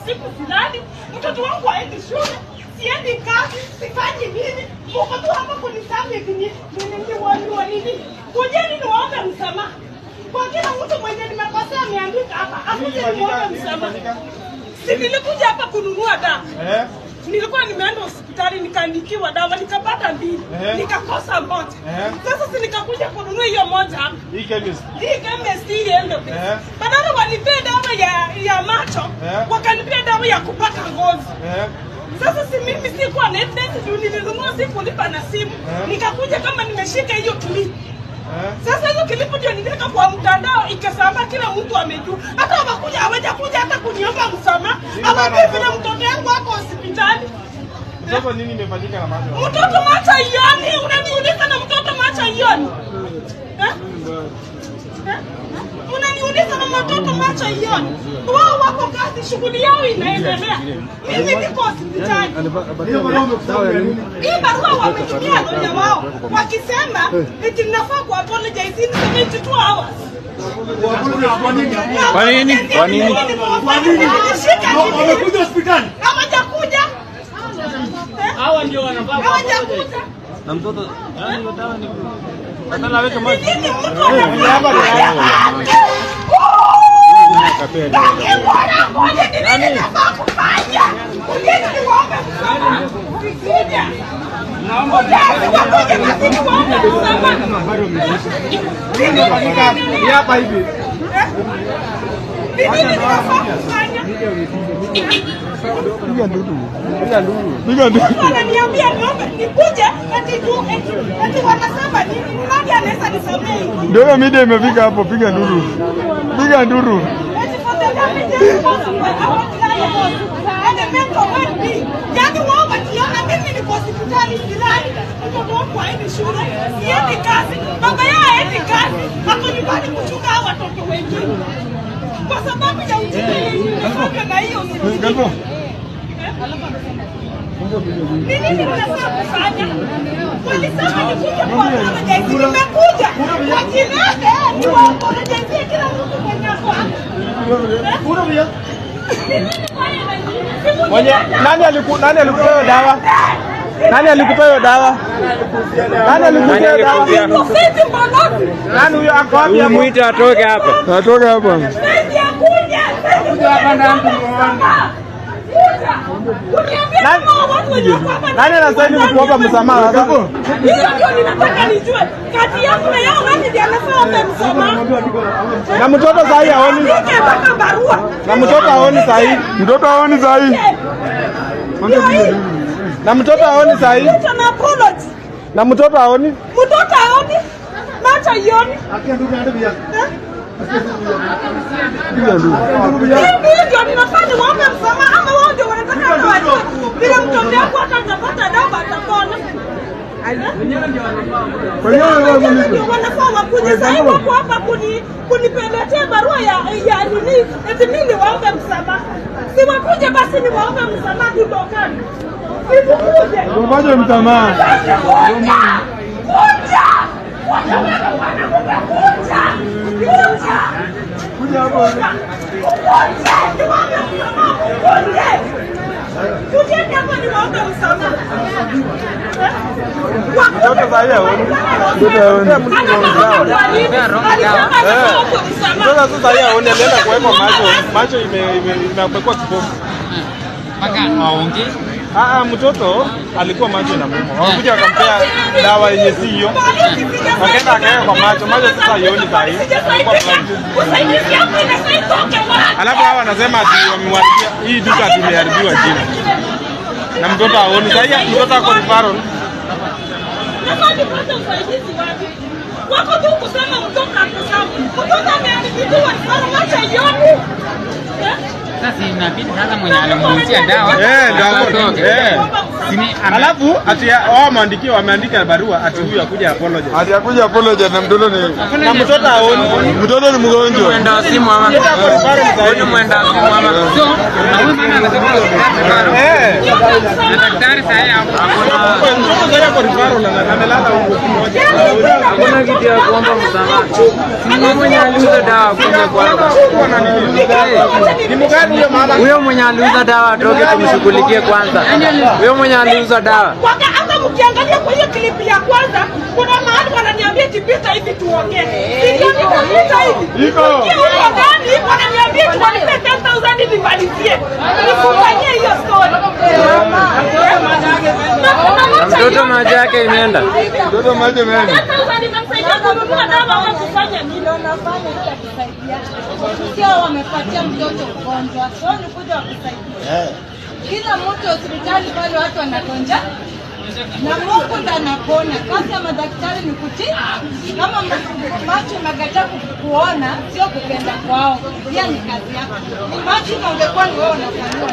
Usiku silali, mtoto wangu haendi shule, siendi kazi, sifanyi nini. Muko tu hapa kunisami eti ni nini? Kujeni niwaombe msamaha. Kwa kila mtu mwenye nimekosea ameandika hapa, akuje nimuombe msamaha. Si nilikuja hapa kununua dawa. Nilikuwa nimeenda hospitali, nikaandikiwa dawa, nikapata mbili, nikakosa moja. Sasa si nikakuja kununua hiyo moja hapa. Hii chemist. Hii chemist hii endo. Badala wanipee dawa ya macho, wakanipea dawa ya kupaka ngozi. Sasa si mimi sikuwa na evidence juu nilinunua, sikulipa na simu. Nikakuja kama nimeshika hiyo clip. Sasa hiyo clip ndio niliweka kwa mtandao, ikasambaa, kila mtu amejua. Hata hawakuja, hawajakuja hata kuniomba msamaha. Hawajui vile mtoto yangu ako hospitali. Mtoto, nini imefanyika na macho? Mtoto macho haioni, unaniuliza na mtoto macho haioni? Eh? Eh? Unaniuliza na mtoto macho haioni? Wao wako kazi, shughuli yao inaendelea. Mimi niko hospitali. Hii barua wametumia lawyer wao wakisema eti ninafaa ku apologize in 72 hours. Kwa nini? Kwa nini? Nilishika nini? Wamekuja hospitali. Hawajakuja. Hawa ndio wanafaa. Hawajakuja. Na mtoto, yani dawa ni badala aweke Ni maji. nini mtu anafanya? Bwana, ngoja, ni nini nafaa kufanya? Kujeni niwaombe msamaha. Kuja. Kuja, wakuje basi niwaombe msamaha. Ni nini Hii hapa hivi. Ni nini ninafaa kufanya? Piga nduru. Piga nduru. Piga nduru. Mtu ananiambia niombe nikuje eti juu eti wanasema nini? Nani anaweza nisamehe hivyo? Ndio hiyo media imefika hapo, piga nduru. Piga nduru. Eti for the damages caused by our client and the mental well-being. Yaani wao wakiona mimi niko hospitali, silali, mtoto wangu haendi shule, siendi kazi, baba yao haendi kazi, ako nyumbani kuchunga hao watoto wengine. Kwa sababu ya ujinga yenye imefanywa na hiyo hospitali. Ni nini mnafaa kufanya? Walisema nikuje ku apologize, nimekuja. Wajilete ni apologize kila mtu mwenye ako hapa. Ni nini kwani? Mwenye nani alikupea hiyo dawa? Nani alikupea hiyo dawa? Nani alikupea hiyo dawa? Sisi mbalozi. Nani huyo, ako wapi hapo? Mwite atoke hapa. Atoke hapa. Sisi akuja. Sisi hapa ndani tumuone. Kuja. Kuniambia kama watu wenye wako hapa. Nani anastahili kuomba msamaha sasa? Hiyo ndio ninataka nijue. Kati yangu na yao, nani ndiye anafaa ombe msamaha? Na mtoto sahi haoni. Andike mpaka barua. Na mtoto haoni sahi. Mtoto haoni sahi. Ndio hii. Na mtoto haoni sahi. Mtoto na apology. Na mtoto haoni. Mtoto haoni. Macho haioni. Eh? Mimi ndio ninafaa niwaombe msamaha ama wao ndio wanataka hata wajue vile mtoto wangu hata atapata dawa atapona? Wenyewe ndio wanafaa wakuje. Sasa wako hapa kunipeletea barua ya nini, eti mimi niwaombe msamaha. Si wakuje basi niwaombe msamaha tutokane. Si tukuje. Ngoja msamaha. Kuja! Kuja! Kuja wewe mwanamume, kuja! Kuja! Kuja hapo. Kuja! Niwaombe msamaha, mkuje! Kujeni hapa niwaombe msamaha. Eh? Mtoto sahi haoni. Mtoto haoni. Mtoto sasa sahi haoni, alienda kuwekwa macho. Macho imewekwa kibofu. Mpaka waongee. Ah, mtoto alikuwa macho inamuuma. Wakuja wakampea dawa yenye si hiyo. Wakaenda akaweka kwa macho. Macho sasa haioni sahi. Alikuwa blind. Usaidizi yangu inafaa itoke wapi? Alafu hawa wanasema ati wamemharibia hii duka, ati imeharibiwa jina. Na mtoto haoni. Sasa mtoto ako referral. Nafaa nipate usaidizi wapi? Wako tu kusema mtoto ako sawa. Mtoto ameharibikiwa, referral, macho haioni. Eh? Sasa inabidi sasa mwenye alimuuzia dawa Eh, ndio hapo. atoke. Eh. Alafu ati wao wameandikia, wameandika barua ati huyu akuja apologize. Ati akuja apologize na mtoto ni Na mtoto haoni. Mtoto ni mgonjwa. Mwenda wazimu ama? Mtoto ako referral sasa hivi. Mwenda wazimu ama? So, na huyu mama anasema hospitali Eh. na daktari sahi hapo. Mtoto sasa ako referral na amelala huko wiki moja. Hakuna kitu ya kuomba msamaha. Si mwenye aliuza dawa kuja kwanza. Ni mgani huyo mama? Huyo mwenye aliuza dawa atoke tumshughulikie kwanza. Huyo mwenye aliuza dawa. Hata mkiangalia kwa hiyo clip ya kwanza, kuna mahali wananiambia eti pita hivi tuongee. Sijui nikapita hivi. Iko. Nikiwa huko ndani wananiambia eti wanipe 10,000 nimalizie. Nikufanyie hiyo story. Na mtoto macho yake imeenda. Mtoto macho imeenda. 10,000 inamsaidia kununua dawa ama kufanya nini? Ndio nafanya ili kusaidia. Sio wamepatia mtoto ugonjwa, sio ni kuja wakusaidia. Kila mtu hospitali pale watu wanagonja na Mungu ndo anapona. Kazi ya madaktari ni kutii. Kama macho imekataa kuona, sio kupenda kwao, pia ni kazi yako. Imagine ungekuwa ni wewe unafanyiwa.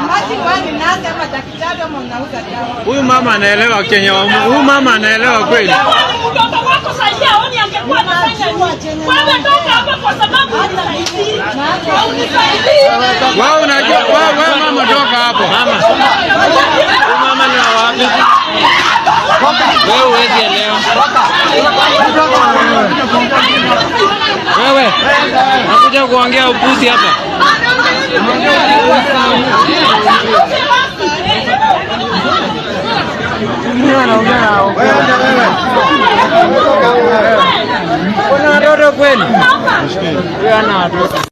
Imagine wewe ni nasi ama daktari ama unauza dawa. Huyu mama anaelewa Kenya, huyu mama anaelewa kweli. Kama ni mtoto wako sasa haoni angekuwa anafanya nini? Wewe toka hapa kwa sababu unisaidii. Haunisaidii. Wewe unajua wewe mama toka hapo. Mama. Huyu mama ni wa wapi? Wewe huwezi elewa. Wewe nakuja kuongea upuzi hapa. Kuna watoto kweli? Huyu ana watoto.